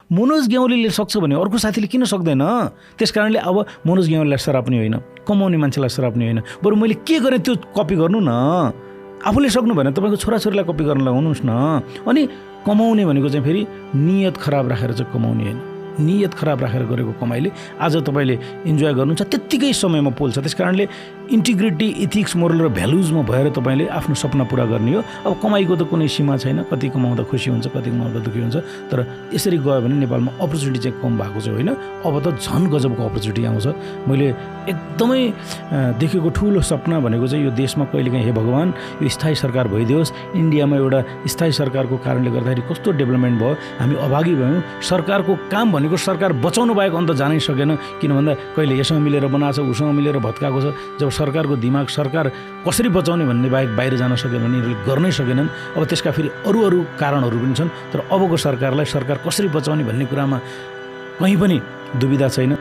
मनोज ग्यावालीले सक्छ भने अर्को साथीले किन सक्दैन? त्यसकारणले अब मनोज ग्यावालीलाई सराप पनि होइन, कमाउने मान्छेलाई सराप पनि होइन, बरु मैले के गरेँ त्यो कपी गर्नु न। आफूले सक्नु भने तपाईँको छोराछोरीलाई कपी गर्न लगाउनुहोस् न। अनि कमाउने भनेको चाहिँ फेरि नियत खराब राखेर चाहिँ कमाउने होइन, नियत खराब राखेर गरेको कमाइले आज तपाईँले इन्जोय गर्नुहुन्छ त्यत्तिकै समयमा पोल्छ। त्यस कारणले इन्टिग्रिटी, इथिक्स, मोरल र भ्यालुजमा भएर तपाईँले आफ्नो सपना पुरा गर्ने हो। अब कमाइको त कुनै सीमा छैन, कति कमाउँदा खुसी हुन्छ, कति कमाउँदा दुःखी हुन्छ। तर यसरी गयो भने नेपालमा अपर्च्युनिटी चाहिँ कम भएको चाहिँ होइन, अब त झन् गजबको अपर्च्युनिटी आउँछ। मैले एकदमै देखेको ठुलो सपना भनेको चाहिँ यो देशमा कहिलेकाहीँ हे भगवान् यो स्थायी सरकार भइदियोस्, इन्डियामा एउटा स्थायी सरकारको कारणले गर्दाखेरि कस्तो डेभलपमेन्ट भयो, हामी अभागी भयौँ। सरकारको काम भनेको सरकार बचाउनु बाहेक अन्त जानै सकेन। किन भन्दा कहिले यससँग मिलेर बनाएको छ, उसँग मिलेर भत्काएको छ। जब सरकारको दिमाग सरकार कसरी बचाउने भन्ने बाहेक बाहिर जान सक्यो भने यिनीहरूले गर्नै सकेनन्। अब त्यसका फेरि अरू कारणहरू पनि छन्, तर अबको सरकारलाई सरकार कसरी बचाउने भन्ने कुरामा कहीँ पनि दुविधा छैन।